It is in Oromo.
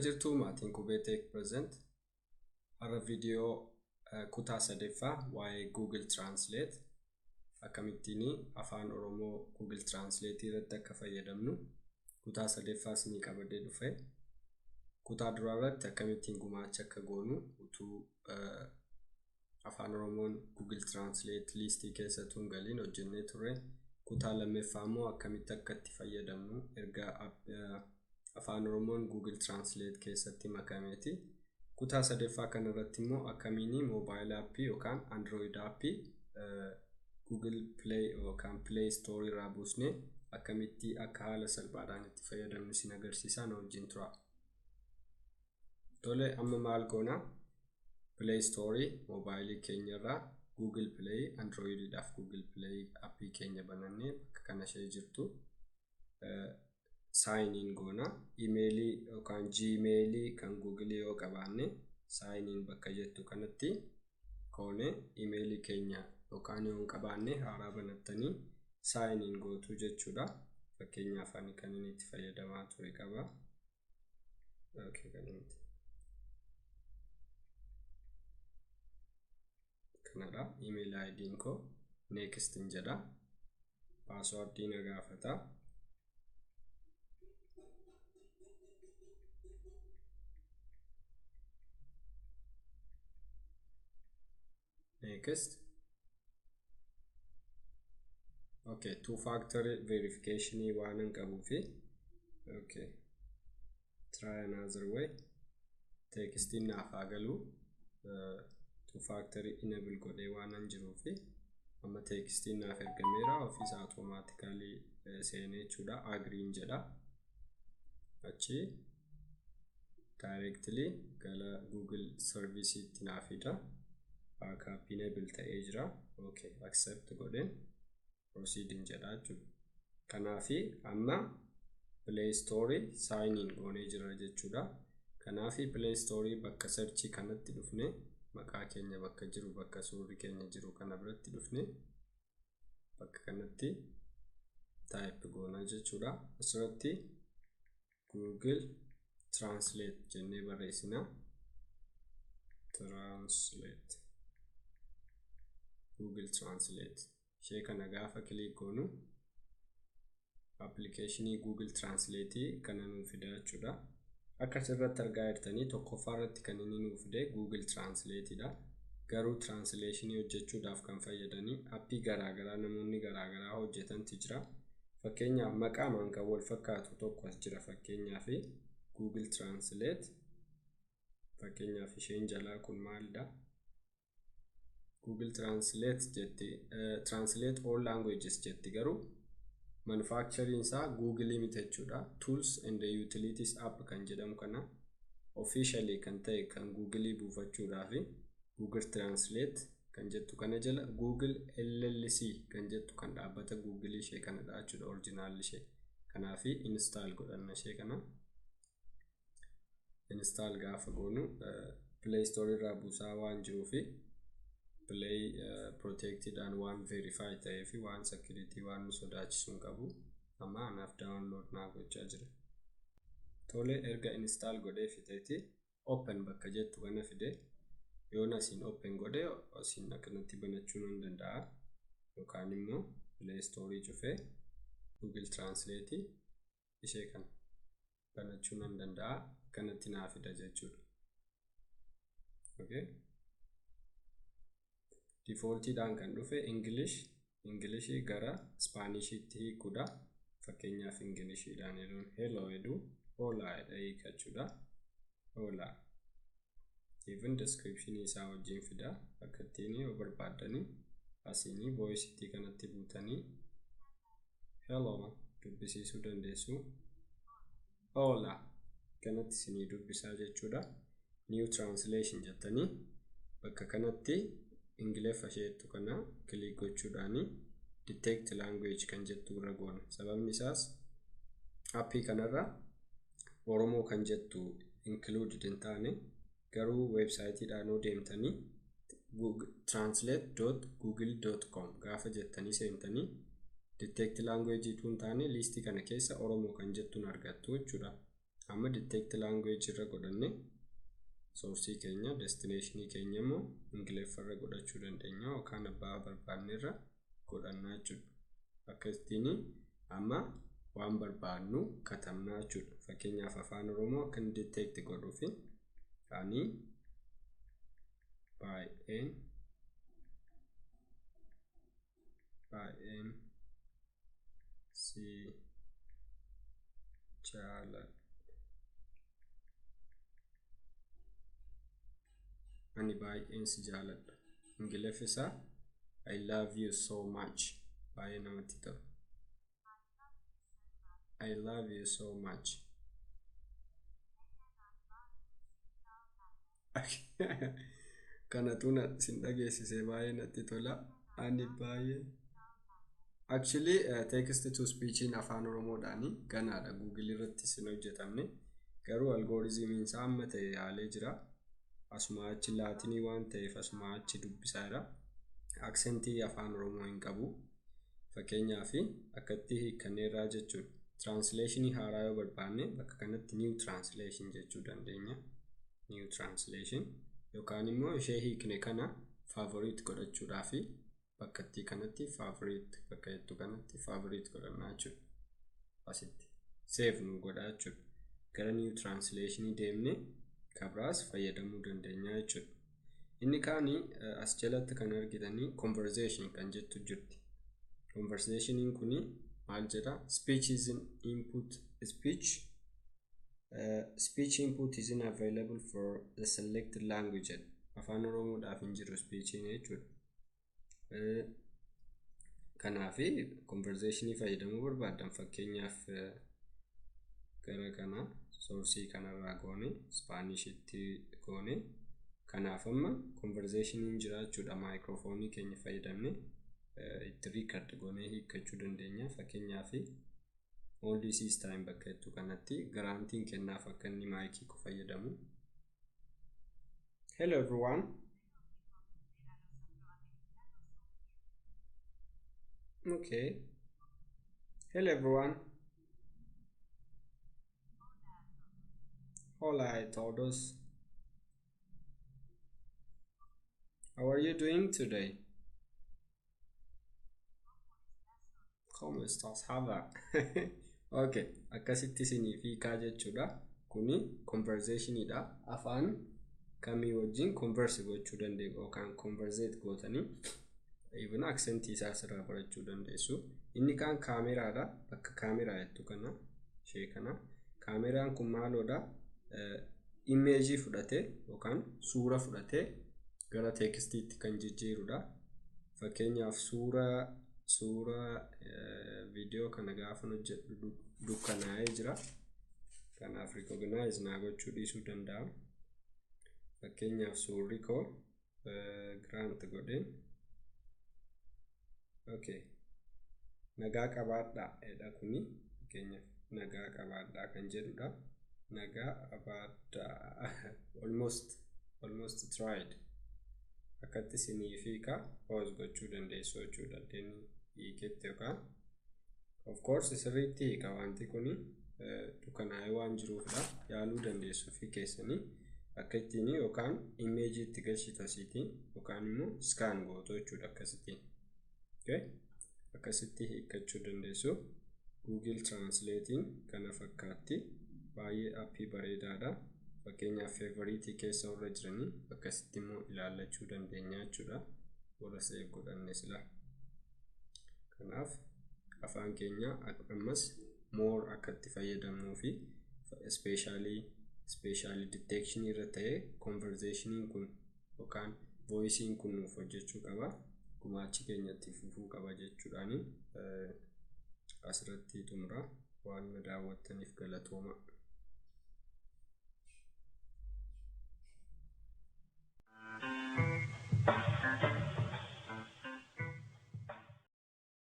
Jirtu maatiin Qubee Tech Present, har'a viidiyoo kutaa sadeeffaa waa'ee Google Translate, akkamittiin afaan Oromoo Google Translate irratti akka fayyadamnu kutaa sadeeffaa isinii qabadee dhufe. Kutaa duraa irratti akkamittiin gumaacha akka goonu, utuu afaan Oromoon Google Translate liistii keessattuu hin galiin hojjennee turre. Kutaa lammaffaa immoo akkamitti akka itti fayyadamnu erga afaan Oromoon Google Translate keessatti makameeti. Kutaa sadeeffaa kanarratti immoo akkamiin mobile appii yookaan Android appii Google Play yookaan Play Store irraa buusnee akkamitti akka haala salphaadhaan itti fayyadamnu isin agarsiisaa, na wajjin tura. Tole, amma maal goona? Play Store moobaayilii keenya irraa Google Play, Androidiidhaaf Google Play appii keenya banannee bakka kana ishee jirtu sign in goona. Imeelii yookaan Gmailii kan Google yoo qabaanne, sign in bakka jettu kanatti goone imeelii keenya, yookaan yoo hin qabaanne haaraa banattanii sign in gootu jechuudha. Fakkeenyaaf ani kan inni itti fayyadamaa ture qaba. Okay, kan inni kanadha. Email ID'n koo, next hin jedha. Paaswordii na gaafata. Next. Okay, two factor verification waan hin qabuufi. Okay. Try another way. Textiin naaf haa galu. Two factor enable godhee waan hin jiruufi amma textiin naaf ergameera, ofiisa automatically seenee jechuudha. Agree jedha. Achi directly gara Google service itti naaf fida. Backup enable ta'ee jira. Okay, accept godheen proceed jedha jechuudha. Kanaafi amma Play Store sign in goonee jira jechuudha. Kanaafi Play Store bakka search kanatti dhufne, maqaa keenya bakka jiru, bakka suurri keenya jiru kana biratti dhufne, bakka kanatti type goona jechuudha. Asirratti Google Translate jennee barreessina. Translate. Google Translate. Ishee kana gaafa click goonu appilikeeshinii Google Translate kana nuu fida jechuudha. Akka asirratti argaa jirtanii, tokkoffaa irratti kan inni nuu fide Google Translate dha. Garuu translationii hojjechuudhaaf kan fayyadanii appii garaagaraa namoonni garaagaraa hojjetantu jira. Fakkeenyaaf maqaamaan kan wal fakkaatu tokko as jira. Fakkeenyaaf Google Translate, fakkeenyaaf isheen jalaa kun maalidha? Google Translate jetti, Translate all languages jetti, garuu manufacturing isaa Google miti jechuudha. Tools and Utilities app kan jedhamu kana officially kan ta'e kan Google buufachuudhaaf Google Translate kan jettu kana jala Google LLC kan jettu kan dhaabbata Google ishee kanadha jechuudha, original ishee. Kanaafi install godhanna ishee kana. Install gaafa goonu Play Store irraa buusaa waan jiruufi Play protected waan verify ta'ee fi waan security waan nu sodaachisu hin qabu. Amma anaaf download naa gochaa jira. Tole, erga install godhee fixeeti open bakka jettu kana fide. Yoon asiin open godhe asiin akkanatti banachuu nan danda'a. Yookaan immoo Play Store cufee Google Translate ishee kana banachuu nan danda'a. Akkanatti naa fida jechuudha. Okay. Defaultiidhaan kan dhufe English, Englishii gara Spaanishiitti hiikuudha. Fakkeenyaaf Englishiidhaan yeroon hello jedhu hola jedha hiikachuudha. Hola. Even description isaa wajjin fida. Akka ittiin yoo barbaaddanii asiin voice kanatti buutanii hello dubbisiisuu dandeessu. Hola. Kanatti isinii dubbisaa jechuudha. New translation jettanii bakka kanatti Ingiliffa isheettu kana click gochuudhaani detect language kan jettu irra goona. Sababni isaas appii kanarra Oromoo kan jettu included hin taane, garuu weebsaayitiidhaan yoo deemtanii translate.google.com gaafa jettanii seentanii detect language tun taane liistii kana keessa Oromoo kan jettuun argattu jechuudha. Amma detect language irra godhanne source keenya, destination keenya immoo Ingiliffarra godhachuu dandeenya yookaan abbaa barbaanne irra godhannaa jechuudha. Akkasittiin amma waan barbaadnu katabnaa jechuudha. Fakkeenyaaf afaan Oromoo akka inni detect godhuuf ani baay'een si jaaladha. Ani baay'een si jaaladha. Ingiliffi isaa I love you so much. Baay'ee namatti tola. I love you so much. Kanatu sin dhageessise, baay'ee natti tola. Ani baay'ee actually text to speechiin afaan Oromoodhaani ganaadha, Google irratti sin hojjetamne, garuu algorithmiin isaa amma ta'e yaalee jira. Asuma achi laatinii waan ta'eef asuma achi dubbisaa jira. Accentii afaan Oromoo hin qabu. Fakkeenyaaf akkatti hiikkanneerraa jechuudha. Translationii haaraa yoo barbaanne bakka kanatti new translation jechuu dandeenya. New translation yookaan immoo ishee hiikne kana favorite godhachuudhaaf bakkattii kanatti favorite, bakka jettu kanatti favorite godhannaa jechuudha. Asitti save nu godhaa jechuudha. Gara new translationii deemne kabiraas fayyadamuu dandeenya jechuudha. Inni kaani as jalatti kan argitanii conversation kan jettu jirti. Conversationiin kuni maal jedha? Speech is in input speech speech input is available for the selected language jedha. Afaan Oromoodhaaf hin jiru speechiin jechuudha. Kanaaf conversationii fayyadamuu barbaadan, fakkeenyaaf gara kana sourceii kanarraa goone Spanishitti goone, kanaaf amma conversationiin jira jechuudha. Maayikiroofoonii keenya fayyadamne itti record goonee hiikkachuu dandeenya. Fakkeenyaaf only this time bakka jettu kanatti grantiin kennaaf akka inni maayikii ko fayyadamu. Hello everyone. Okay. Hello everyone. Hola a todos. How are you doing today? ¿Cómo estás, Java? Okay, akkasitti isiniif hiikaa jechuudha. Kuni conversationidha. Afaan kamii wajjin converse gochuu dandeessu yookaan conversate gootanii even accentii isaa sirraa barachuu dandeessu. Inni kaan kaameraadha. Bakka kaameraa jettu kana, ishee kana. Kaameraan kun maaloodha? Imeejii fudhatee yookaan suura fudhatee gara textiitti kan jijjiirudha. Fakkeenyaaf suura viidiyoo kana gaafa hojjedhu dukkanaa'ee jira. Kanaaf recognize naa gochuu dhiisuu danda'a. Fakkeenyaaf suurri koo grant godheen. Okay. Nagaa qabaadhaa jedha kuni, fakkeenyaaf nagaa qabaadhaa kan jedhudha. Nagaa qabaadhaa, almost tried. Akkatti isiniif hiika, pause gochuu dandeessu jechuudha. Addeen hiiketti yookaan of course sirriitti hiika, wanti kuni dukkanaa'ee waan jiruufidha. Yaaluu dandeessu ofii keessanii akka ittiin yookaan imeejii itti galchitu asiitiin yookaan immoo scan gootu jechuudha akkasittiin. Okay? Akkasitti hiikkachuu dandeessu. Google Translatein kana fakkaatti. Baay'ee appii bareedaadha. Fakkeenyaaf favoriteii keessa warra jiranii akkasitti immoo ilaallachuu dandeenya jechuudha. Warra save godhanne sila. Kanaaf afaan keenya ammas more akka itti fayyadamnuu fi specially detection irra ta'ee conversationiin kun yookaan voiceiin kun nuuf hojjechuu qaba. Gumaachi keenya itti fufuu qaba jechuudhaani asirratti xumura. Waan na daawwattaniif galatooma.